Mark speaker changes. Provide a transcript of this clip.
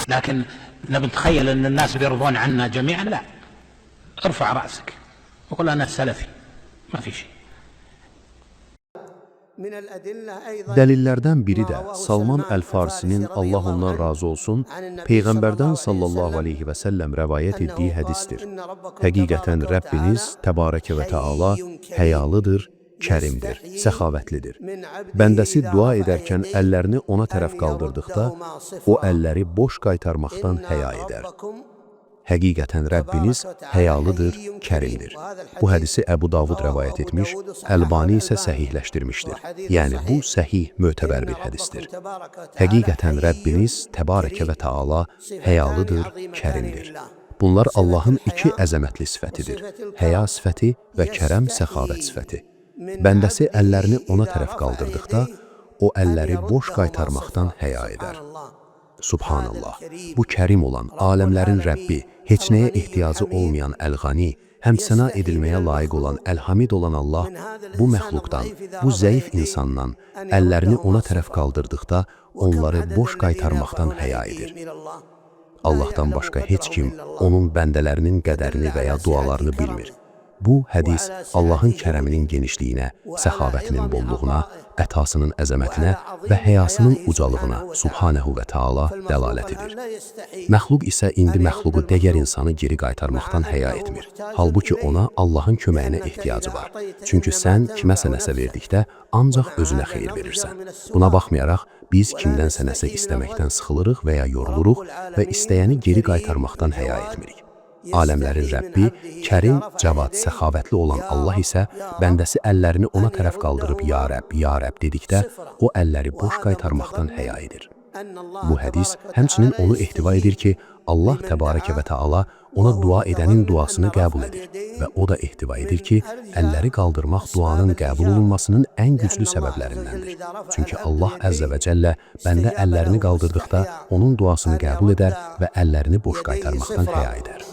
Speaker 1: لكن نبي نتخيل أن الناس بيرضون عنا جميعا، لا، ارفع رأسك وقل أنا سلفي، ما في شيء.
Speaker 2: Dəlillərdən biri də Salman Əl-Farsinin, Allah ondan razı olsun, Peyğəmbərdən sallallahu aleyhi və səlləm rəvayət etdiyi hədisdir. Həqiqətən Rəbbiniz Təbarəkə və Təala həyalıdır, kərimdir, səxavətlidir. Bəndəsi dua edərkən əllərini ona tərəf qaldırdıqda, o əlləri boş qaytarmaqdan həya edər. Həqiqətən Rəbbiniz həyalıdır, kərimdir. Bu hədisi Əbu Davud rəvayət etmiş, Əlbani isə səhihləşdirmişdir. Yəni bu səhih, mötəbər bir hədisdir. Həqiqətən Rəbbiniz Təbarəkə və Təala həyalıdır, kərimdir. Bunlar Allahın iki əzəmətli sifətidir. Həya sifəti və kərəm, səxavət sifəti. Bəndəsi əllərini ona tərəf qaldırdıqda, o əlləri boş qaytarmaqdan həya edər. Subhanallah. Bu kərim olan, aləmlərin Rəbbi, heç nəyə ehtiyacı olmayan Əl-Qani, həm səna edilməyə layiq olan Əl-Hamid olan Allah bu məxluqdan, bu zəif insandan əllərini ona tərəf qaldırdıqda onları boş qaytarmaqdan həya edir. Allahdan başqa heç kim onun bəndələrinin qədərini və ya dualarını bilmir. Bu hədis Allahın kərəminin genişliyinə, səxavətinin bolluğuna, ətasının əzəmətinə və həyasının ucalığına Subhanehu və Taala dəlalət edir. Məxluq isə indi məxluqu, digər insanı geri qaytarmaqdan həya etmir. Halbuki ona Allahın köməyinə ehtiyacı var. Çünki sən kiməsə nəsə verdikdə ancaq özünə xeyir verirsən. Buna baxmayaraq biz kimdənsə nəsə istəməkdən sıxılırıq və ya yoruluruq və istəyəni geri qaytarmaqdan həya etmirik. Aləmlərin Rəbbi, Kərim, Cavad, səxavətli olan Allah isə bəndəsi əllərini ona tərəf qaldırıb ya Rəbb, ya Rəbb dedikdə o əlləri boş qaytarmaqdan həya edir. Bu hədis həmçinin onu ehtiva edir ki, Allah Təbarəkə və Təala ona dua edənin duasını qəbul edir və o da ehtiva edir ki, əlləri qaldırmaq duanın qəbul olunmasının ən güclü səbəblərindəndir. Çünki Allah Əzzə və Cəllə bəndə əllərini qaldırdıqda onun duasını qəbul edər və əllərini boş qaytarmaqdan həya edər.